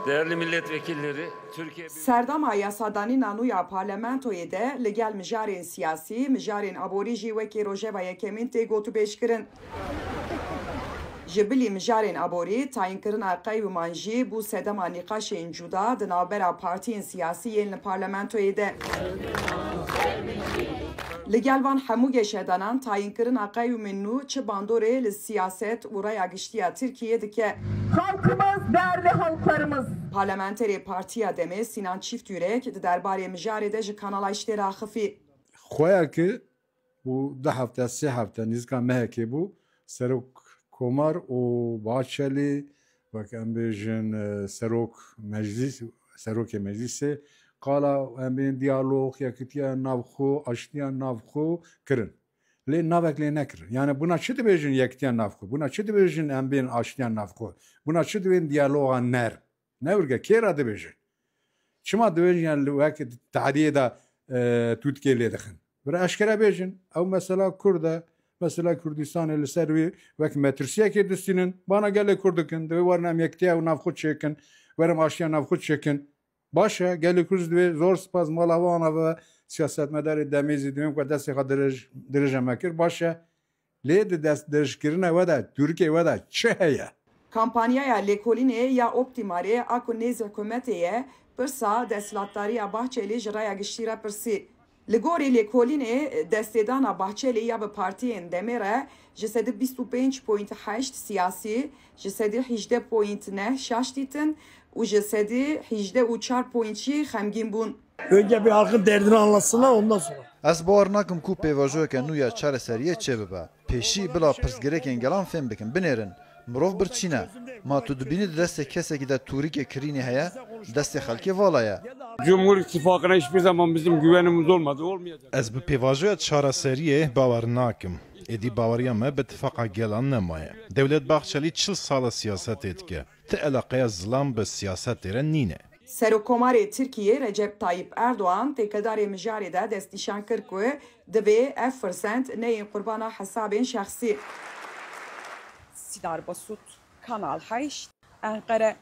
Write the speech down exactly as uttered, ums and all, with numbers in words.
Değerli milletvekilleri, Türkiye Serdema yasadanîna nû ya parlamentoyê de li gel mijarên siyasî, mijarên aborî jî wekî rojeva yekemîn tê gotûbêjkirin. Ji bilî mijarên aborî, tayînkirina qeyûman jî bû sedema nîqaşên cuda di navbera partiyên siyasî yên li parlamentoyê de. Li gel van hemû geşedanan, tayînkirina qeyûmên nû çi bandorê li siyaset û raya giştî ya Tirkiyê dike? Halkımız, değerli halklarımız. Parlamenterê Partiya Demê Sinan Çîftyurek di derbarê mijarê de ji Kanala Îştê re axifî. Xweya ki bû du hefte, sê hefte nêzîka mehekê bû, Serok Komar û Bahçelî, wek em bêjin, e, Serok Meclîs, Serokê Meclîsê, qala em bên diyalog, yekitiya navxwe, aştiya navxwe kirin. Lê navek lê nekirin. Yani buna çi dibêjin yekitiya navxwe? Buna çi dibêjin em bên aştiya navxwe? Buna çi dibên diyaloga nerm? Ne wirge, kê re dibêjin? Çima dibêjin, yani li wek tehdiyê de, e, tûtkê lê dixin? Bira eşkere bêjin, ew mesela Kurd e, mesela Kurdistanê li ser wê wek metirsiyekê distînin, bana gelê Kurd dikin, divê werin em yekitiya ew navxwe çêkin, werin aştiya navxwe çêkin. Baş e, gelê Kurd divê zor spas mala wan ve siyasetmedarê demê zî divê ku destê xwe dirêj, dirêj me kir, baş e. Lê di destdirêjkirina we de, tûrikê we de çi heye? Kampanyaya lêkolînê ya Optimarê a ku nêz hikûmetê ye, pirsa desthilatdariya Bahçelî ji raya giştî re pirsî. Li gorî lêkolînê, destêdana Bahçelî ya bi partiyên demê re ji sedî bîst û pênc point heşt siyasî, ji sedî hejdeh point neh şaş dîtin û ji sedî hejdeh û çar point jî xemgîn bûn. Önce bir halkın derdini anlatsınlar, ondan sonra. Ez bawer nakim ku pêvajoyeke nû ya çareseriyê çêbibe. Pêşî bila pirsgirêkên gelan fêm bikin. Binêrin, mirov birçî ne. Ma tu dibînî di destê kesekî de tûrikê kirînî heye, destê xelkê vala ye. Cumhur İttifakı'na hiçbir zaman bizim güvenimiz olmadı, olmayacak. Ez bi pêvajoya çareseriyê bawer nakim. Êdî baweriya me bi tifaqa gelan nemaye. Dewlet Bahçelî çil sal e siyasetê dike. Ti eleqeya zilam bi siyasetê re nîne. Serokkomarê Tirkiyê Recep Tayyip Erdogan têkedarê mijarê de destnîşan kir ku divê ev firsend neyên qurbana hesabên şexsî. Sidar Basut, Kanal heşt, Enqere.